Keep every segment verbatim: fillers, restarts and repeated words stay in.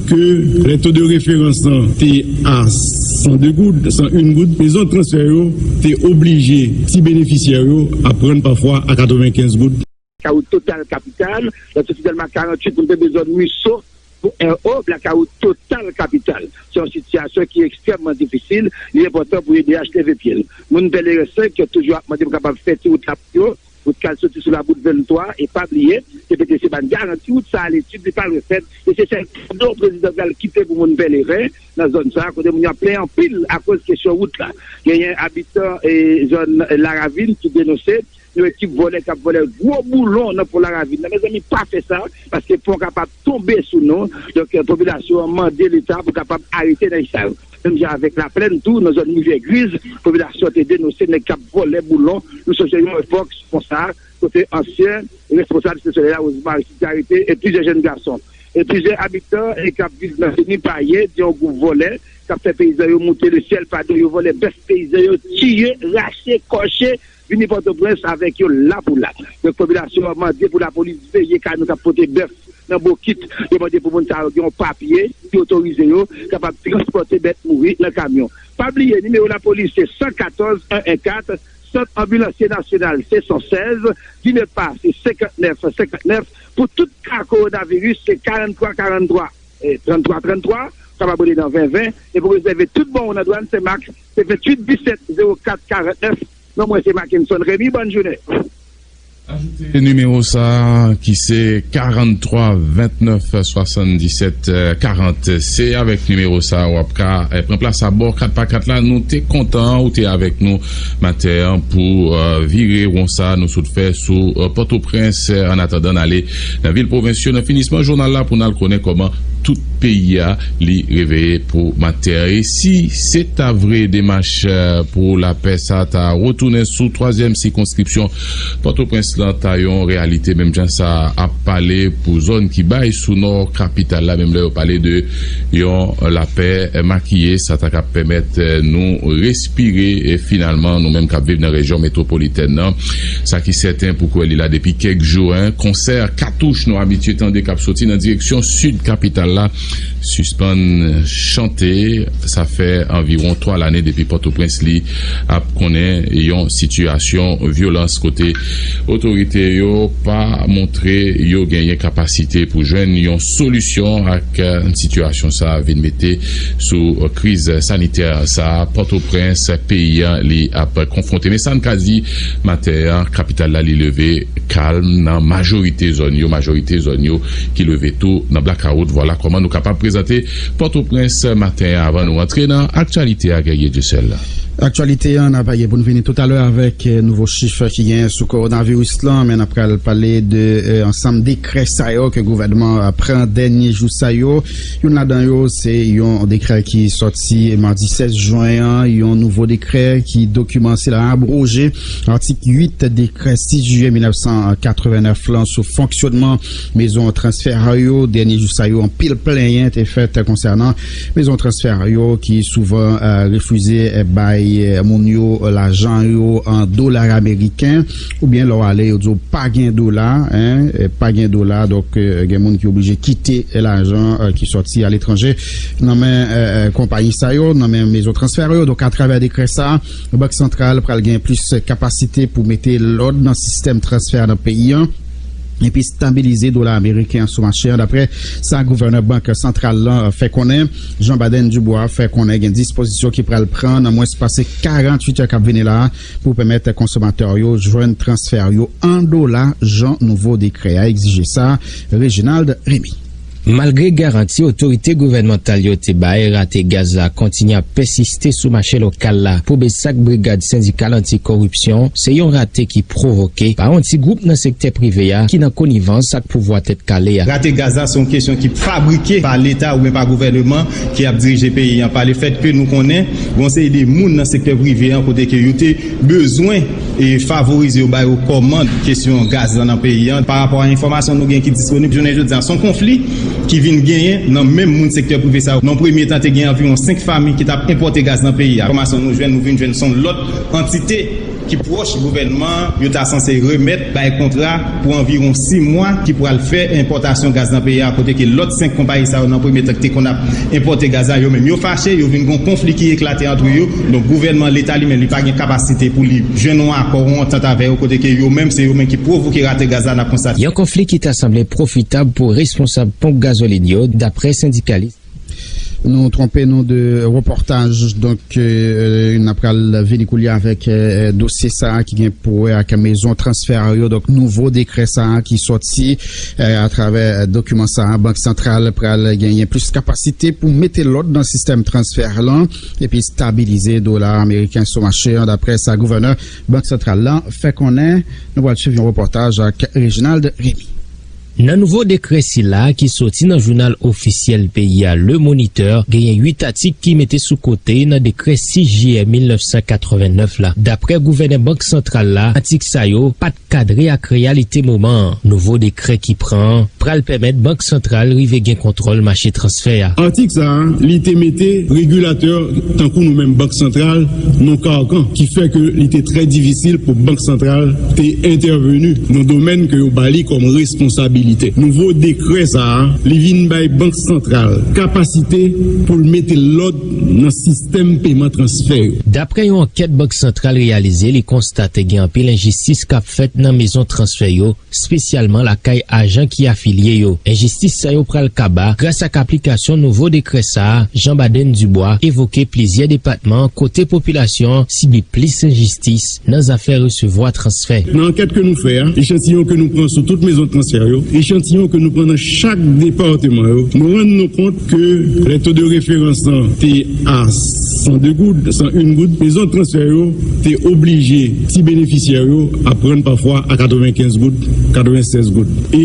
Ke lè to de referans lan te a san de goud, san en goud, mezon transfè yo te oblije ti benefisyè yo ap rann pafwa a katrevenkenz goud. Blakawout total kapital, nan soti Dèlma karanntuit pou n te bezwen Miso pou R O, blakawout total kapital. Se yon sitiyasyon ki ekstrèmman difisil. Li enpòtan pou E D H leve pye l. Moun Pèleren senk yo toujou ap mande pou kapab fè ti wout la pou yo. Wout k al soti sou labout venntwa, e pa bliye, T P T C pa t garanti wout sa a, letid li pa refèt, e se sèl kado prezidan pral kite pou moun Pèleren nan zòn sa a, kote moun yo ap plenyen anpil akoz kesyon wout la. Genyen abitan e zòn Laravin ki denonse yon ekip vòlè k ap vòlè gwo boulon nan pon Laravin nan. Mezanmi, pa fè sa, paske pon kapab tonbe sou nou. Donk, eh, popilasyon an mande Leta pou kapab arete nèg sa yo. Menm jan avèk Laplèn tou, nan zòn Rivyè Griz, popilasyon te denonse nèg k ap vòlè boulon. Nou sonje yon epòk konsa, kote ansyen responsab Site Solèy la, Rosemary City, arete, e plizyè jèn gason. E plizyè abitan e k ap viv nan Seni Paye di yon gwoup vòlè k ap fè peyizan yo moute lesyèl pa do, yo vòlè bèf peyizan yo, tiye, rache, kòche, vini Pòtoprens avèk yo la pou la. Donk, popilasyon an mande pou lapolis veye kamyon k ap pote bèf nan bokit. Yo mande pou moun sa yo gen yon papye ki otorize yo kapab transpòte bèt mouri nan kamyon. Pa bliye, nimewo lapolis se san katòz en en kat, sant anbilansye nasyonal se san sèz, Dinepa se senkantnèf senkantnèf, pou tout ka kowonaviris se karanntwa karanntwa, eh, tranntwa tranntwa, kapab rele nan ven ven, e pou rezève tout bon nan dwàn Senmak, se venntuit disèt zewo kat karantnèf. Non mwen se Mackenson Remy, bòn jounen. Ajoute nimewo sa a ki se karanntwa ventnèf swasanndisèt karant. Se avèk nimewo sa a w ap ka, eh, pran plas a bò kat pa kat la. Nou te kontan ou te avèk nou maten an pou, eh, vire won sa a nou sot fè sou, eh, Pòtoprens. Eh, annatandan n ale nan vil pwovens yo, nan finisman jounal la pou n al konnen kòman tout peyi a li reveye pou maten an. E si se ta vre demach, eh, pou lapè sa ta retounen sou twazyèm sikonskripsyon Pòtoprens lan ta yon reyalite, menm jan sa ap pale pou zòn ki bay sou nò kapital la, menm lè yo pale de yon lapè makiye, sa ta ka pèmèt, eh, nou respire, e finalman, nou menm k ap viv nan rejyon metwopolitèn nan. Sa ki sèten pou kwè li la depi kèk jou, en, konsè katouch nou abitye tande k ap soti nan direksyon sid kapital la sispann chante. Sa fè anviwon twa lane depi Pòtoprens li ap konnen yon sitiyasyon vyolans kote otorite yo pa montre yo genyen kapasite pou jwenn yon solisyon ak, eh, sitiyasyon sa a vin mete sou, eh, kriz sanitè sa a. Pòtoprens, peyi a, li ap konfwonte. Men sa n ka di maten an, kapital la, li leve kalm nan majorite zòn yo, majorite zòn yo ki leve tou nan blakawout. Vwala kòman nou kapab prezante Pòtoprens maten an avan nou antre nan aktyalite a, Guerrier Dieuseul. Aktyalite an, n ap gen pou n vini toutalè avèk, eh, nouvo chif ki genyen sou kowonaviris lan, men n ap pral pale de, eh, ansanm dekrè sa yo ke gouvènman an pran dènye jou sa yo. Youn ladan yo, se yon dekrè ki sòti madi sèz jen an, yon nouvo dekrè ki dokiman sila abwoje atik uit dekrè sis jiyè mil nèf san katrevennèf lan sou fonksyònman mezon transfè yo. Dènye jou sa yo, anpil plenyen te fèt konsènan mezon transfè yo ki souvan, eh, refize, eh, bay, eh, moun yo lajan yo an dola ameriken, oubyen lè w ale, yo di w pa gen dola, en, eh, pa gen dola. Donk, eh, gen moun ki oblije kite lajan, eh, ki sòti aletranje nan men, eh, eh, konpayi sa yo, nan men mezon transfè yo. Donk, atravè dekrè sa a, Bank Santral pral gen plis kapasite pou mete lòd nan sistèm transfè nan peyi an epi stabilize dola ameriken an sou mache an, daprè sa gouvènè Bank Santral lan fè konnen. Jean Baden Dubois fè konnen gen dispozisyon ki pral pran nan mwens pase karanntuit è k ap vini la a pou pèmèt konsomatè yo jwenn transfè yo an dola, jan nouvo dekrè a egzije sa. Reginald Remy. Malgre garanti otorite gouvènmantal yo te bay, rate gaz la kontinye ap pèsiste sou mache lokal la. Pou BSAC, Brigad Sendikal Anti Koripsyon, se yon rate ki pwovoke pa yon ti gwoup nan sektè prive a ki nan konivans ak pouvwa tèt kale a. Rate gaz la se yon kesyon ki fabrike pa Leta oubyen pa gouvèneman ki ap dirije peyi an, pa lefèt ke nou konnen gen yon seri de moun nan sektè prive an kote ke yo te bezwen e favorize yo, ba yo kòmand kesyon gaz lan nan peyi an. Pa rapò a enfòmasyon nou gen ki disponib jounen jodi a, se yon konfli ki vin genyen nan menm moun sektè prive sa yo. Nan yon premye tan, te gen anviwon senk fanmi ki t ap enpòte gaz nan peyi a. Enfòmasyon nou jwenn, nou vin jwenn se yon lòt antite Ki pwòch gouvènman an, yo ta sanse remèt bay kontra pou anviwon sis mwa ki pral fè enpòtasyon gaz nan peyi a, kote ke lòt senk konpayi sa yo nan premye tan ki te konn ap enpòte gaz la, yo menm yo fache, yo vin gon konfli ki eklate antre yo. Donk gouvènman, Leta li menm, li pa gen kapasite pou li jwenn yon akò, yon antant avè yo, kote ke yo menm, se yo menm ki pwovoke rate gaz la, n ap konstate. Yon konfli ki ta sanble pwofitab pou responsab ponp gazolin yo, daprè sendikalis. Nou twonpe nou de repòtaj, donk, euh, n ap pral vini koulye avèk, euh, dosye sa a ki gen pou wè ak mezon transfè yo, donk, nouvo dekrè sa a ki sòti, euh, atravè dokiman sa a, Bank Santral pral genyen plis kapasite pou mete lòd nan sistèm transfè lan, epi stabilize dola ameriken sou mache an, daprè sa gouvènè Bank Santral lan fè konnen. Nou pral swiv yon repòtaj ak Reginald Remy. Nan nouvo dekrè sila ki soti nan jounal ofisyèl peyi a, Le Moniteur, genyen uit atik ki mete sou kote nan dekrè sis jiyè mil nèf san katrevennnèf la. Daprè gouvènè Bank Santral la, atik sa yo pa t kadre ak reyalite moman an. Nouvo dekrè ki pran an pral pèmèt Bank Santral rive gen kontwòl mache transfè a. Atik sa a, li te mete regilatè tankou nou menm Bank Santral nan yon karkan ki fè ke li te trè difisil pou Bank Santral te entèveni nan domèn ke yo ba li kòm responsabilite. Nouvo dekrè sa a, li vin bay Bank Santral kapasite pou l mete lòd nan sistèm peman transfè yo. Daprè yon ankèt Bank Santral reyalize, li konstate gen anpil enjistis k ap fèt nan mezon transfè yo, espesyalman lakay ajan ki afilye yo. Enjistis sa yo pral kaba gras ak aplikasyon nouvo dekrè sa a, Jean Baden Dubois evoke plizyè depatman kote popilasyon an sibi plis enjistis nan zafè resevwa transfè. Nan ankèt ke nou fè a, echantiyon ke nou pran sou tout mezon transfè yo, echantiyon ke nou pran nan chak depatman yo, nou rann nou kont ke lè to de referans lan te a san de goud, san en goud, mezon transfè yo te oblije ti benefisyè yo ap rann pafwa a katrevenkenz goud, katrevensèz goud. E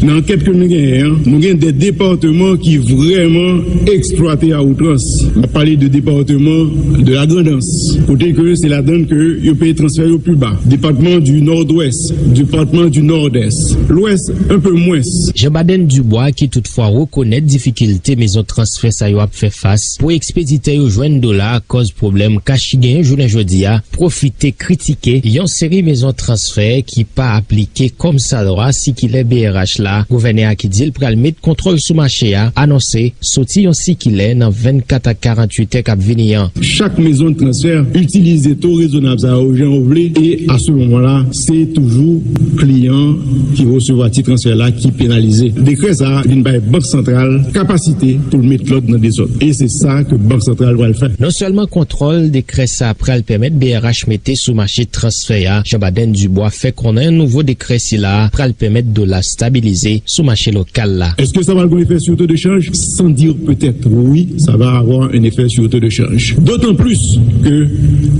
nan ankèt ke nou genyen an, nou gen de depatman ki vrèman eksplwate a outrans. M ap pale de depatman de la Grandans, kote ke se ladan l ke yo peye transfè yo pi ba. Depatman di Nòdwès, depatman di Nòdès, Lwès, un peu moins. Jean Baden Dubois, ki toutfwa rekonèt difikilte mezon transfè sa yo ap fè fas pou ekspeditè yo jwenn dola akòz pwoblèm kach ki genyen jounen jodi a, pwofite kritike yon seri mezon transfè ki pa aplike kòmsadwa sikilè B R H la. Gouvènè a ki di l pral met kontwòl sou mache a anonse soti yon sikilè nan vennkat a karanntuit è k ap vini an. Chak mezon transfè itilize to rezonab sa yo jan yo vle, e a se moman la, se toujou kliyan ki resevwa ti transfè la ki penalize. Dekrè sa a vin bay Bank Santral kapasite pou l met lòd nan dezòd. E se sa ke Bank Santral pral fè. Non sèlman kontwòl dekrè sa a pral pèmèt B R H mete sou mache transfè a, Jean Baden Dubois fè konnen nouvo dekrè sila a pral pèmèt dola stabilize sou mache lokal la. Est-ce que ça va avoir un effet sur le taux de change? Sans dire peut-être, oui, ça va avoir un effet sur le taux de change. D'autant plus que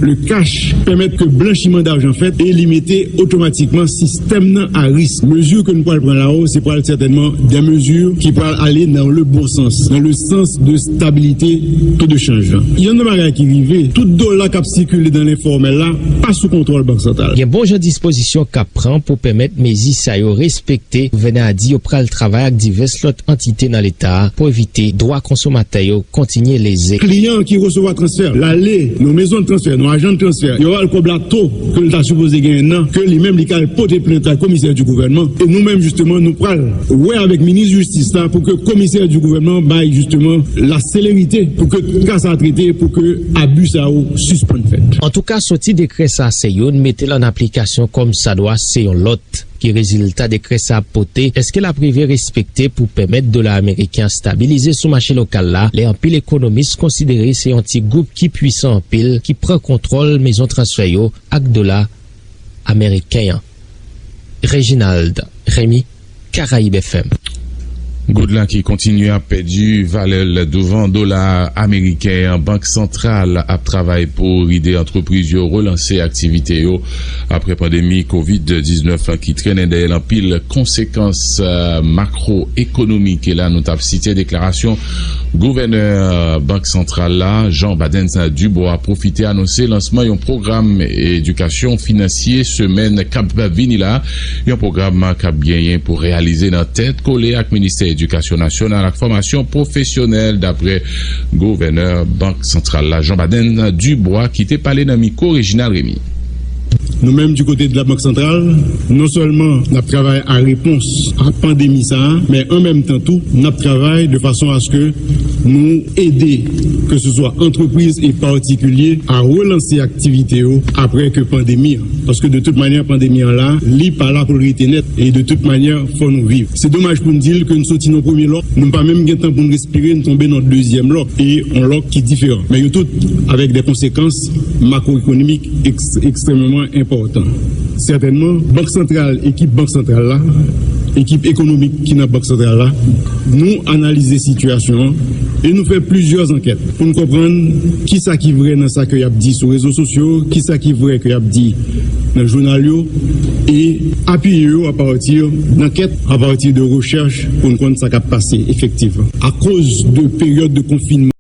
le cash permet que blanchiment d'argent fait et limiter automatiquement système nan a risk. Mezi ke nou pral pran la, se pral sètènman de mezi ki pral ale nan le bon sans, dans le sens de stabilité taux de change la. Yon nan bagay ki rive, tout dola k ap sikile nan lenfòmèl la pa sou kontwòl Bank Santral. Gen bon jan dispozisyon k ap pran pou pèmèt mezi sa yo respekte. Gouvènè a di yo pral travay ak divès lòt antite nan Leta a pou evite dwa konsomatè yo kontinye leze. Kliyan ki resevwa transfè, l ale nan mezon transfè, nan ajan transfè, yo ba l kòb la to ke l ta sipoze genyen nan, ke li menm li ka al pote plent a komisè di gouvènman. E nou menm, jisteman, nou pral wè avèk minis jistis la pou ke komisè di gouvènman bay, jisteman, la selerite pou ke ka sa trete, pou ke abi sa yo sispann fèt. Antouka, soti dekrè sa se youn, mete l an aplikasyon kòmsadwa se yon lòt. Ki rezilta dekrè sa ap pote? Èske l ap rive respekte pou pèmèt dola ameriken an stabilize sou mache lokal la, lè anpil ekonomis konsidere se yon ti gwoup ki pwisan anpil ki pran kontwòl mezon transfè yo ak dola ameriken an? Reginald Remy, Karayib F M. Goud la ki kontinye ap pèdi valè l douvan dola ameriken an, Bank Santral ap travay pou ride antrepriz yo relanse aktivite yo apre pandemi kovid diznèf ki trennen dèyè l anpil konsekans, eh, makroekonomik. E la, nou t ap site deklarasyon gouvènè Bank Santral la, Jean Baden Dubois, pwofite anonse lansman yon pwogram edikasyon finansye semèn k ap vini la. Yon pwogram k ap genyen pou reyalize nan tèt kole ak Ministè Edikasyon Nasyonal ak Fòmasyon Pwofesyonèl, daprè gouvènè Bank Santral la, Jean Baden Dubois, ki te pale nan mikwo Reginald Remy. Nou menm, du côté de la Banque Centrale, non sèlman n ap travay a repons a pandemi sa a, men an menm tan tou, n ap travay de fason a ce que nou ede, ke se swa antrepriz e patikilye, a relanse aktivite yo apre ke pandemi an. Paske de tout manyè, pandemi an la, li pa la pou l rete nèt. E de tout manyè, fò nou viv. Se domaj pou n di l ke n soti nan premye lòk, nou pa menm gen tan pou n respire, n tonbe nan dezyèm lòk. E yon lòk ki diferan. Men yo tout avèk de konsekans makroekonomik eks-, ekstrèmeman enpòtan. Sètènman, Bank Santral, ekip Bank Santral la, ekip ekonomik ki nan Bank Santral la, nou analize sitiyasyon an e nou fè plizyè ankèt pou n konprann kisa ki vrè nan sa ke y ap di sou rezo sosyo, kisa ki vrè ke y ap di nan jounal yo, e apiye yo apati d'ankèt, apati de rechèch pou n konn sa k ap pase efektivman. Akoz de peryòd de konfinman,